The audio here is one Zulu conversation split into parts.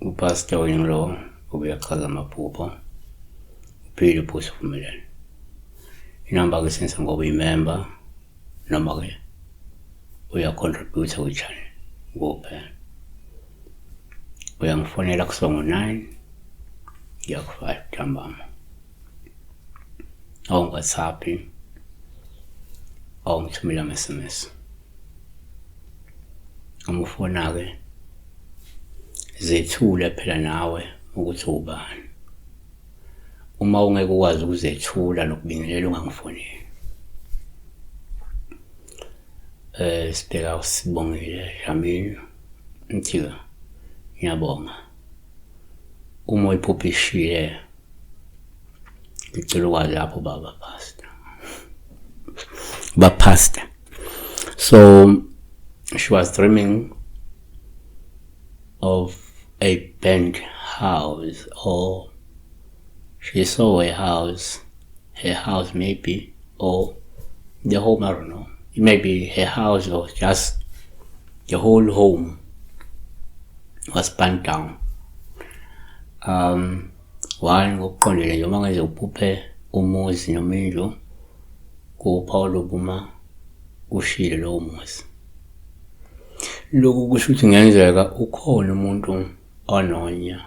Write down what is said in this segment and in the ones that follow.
Upastor wenu lo ubuyachaza amaphupho. Uphile uphuze uphumelele. Inamba ke sense ngoba uyimember noma ke uya-contribute kwi-channel kuphela. Uyangifonela kusuka ngo-9 kuya ku-5 ntambama. Awungi-WhatsApp, awungithumela ama-SMS. Uma ufona-ke zethule phela nawe ukuthi uwubani. Uma ungeke ukwazi ukuzethula nokubingelela ungangifoneli. Sibheka uSibongile Dlamini ngithi ngiyabonga. Uma uyiphupha ishile ngicela ukwazi lapho baba pastor. Ba pastor. So she was dreaming of a burnt house, or she saw a house, her house maybe, or the home, I don't know. It may be her house or just the whole home was burnt down. One, ngokuqondile nje uma ngenze uphuphe umuzi noma indlu kuwuphawu lokuma ushile lowo muzi. Lokhu kusho ukuthi kungenzeka ukhona umuntu ononya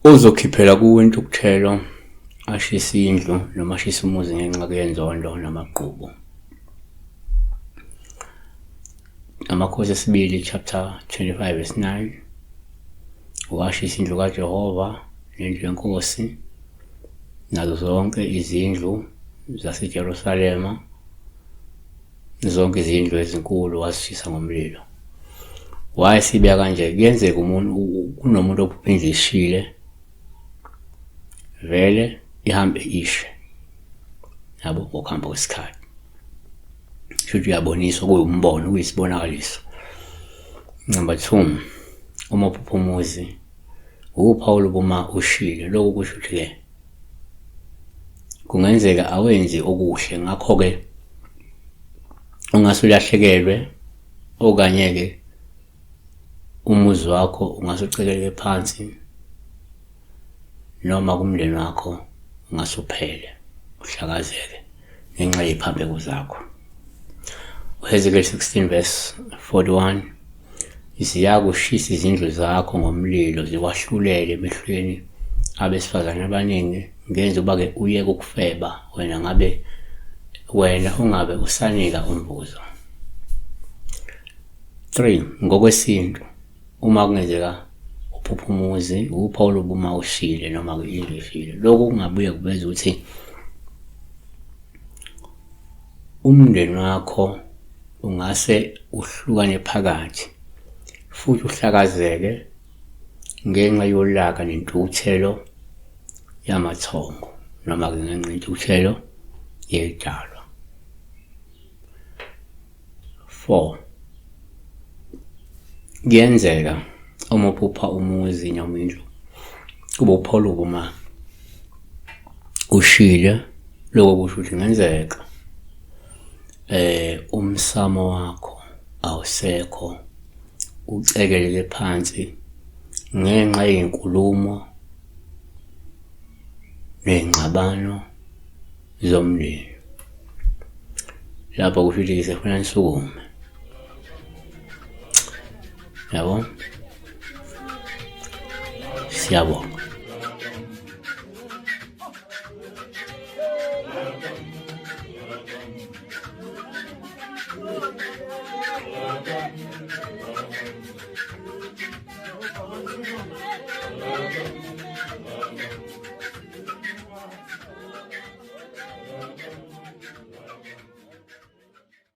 ozokhiphela kuwe intukuthelo ashise indlu noma ashise umuzi ngenxa yenzondo namagqubu. Amakhosi esibili chapter 25 verse 9 washisa indlu kaJehova nendlu yenkosi nazo zonke izindlu zaseJerusalema, zonke izindlu ezinkulu wazishisa ngomlilo. Wayesibeka kanje, kuyenzeka umuntu kunomuntu ophupha indlu ishile vele ihambe ishe yabo ngokuhamba kwesikhathi. Shuthi uyaboniswa kuwumbono kuyisibonakaliso. Number 2, uma uphupha umuzi uphawu lokuma ushile, lokhu kusho ukuthi-ke kungenzeka awenzi okuhle, ngakho-ke ungase ulahlekelwe okanye-ke umuzi wakho ungase ucekeleke phansi noma kumndeni wakho ungase uphele uhlakazeke ngenxa yeziphambeko zakho. UHezekiel 16 verse 41 ziyakushisa izindlu zakho ngomlilo zikwahlulele emehlweni abesifazane abaningi ngenza uba-ke uyeke ukufeba wena ngabe wena ungabe usanika umvuzo. 3 ngokwesintu uma kungenzeka uphupha umuzi uphawu lobuma ushile noma indlu ishile, lokhu kungabuye kuveze ukuthi umndeni wakho ungase uhlukane phakathi futhi uhlakazeke ngenxa yolaka nentukuthelo yamathongo noma-ke ngenxa yentukuthelo yedalwa. 4 Kuyenzeka uma uphupha umuzi noma indlu kube uphola uma ushile, lokho kusho ukuthi kungenzeka umsamo wakho awusekho ucekeleke phansi ngenxa yey'nkulumo ney'ngxabano zomndeni. Lapho kusho ukuthi sefuna nisukume, yabo. Siyabonga.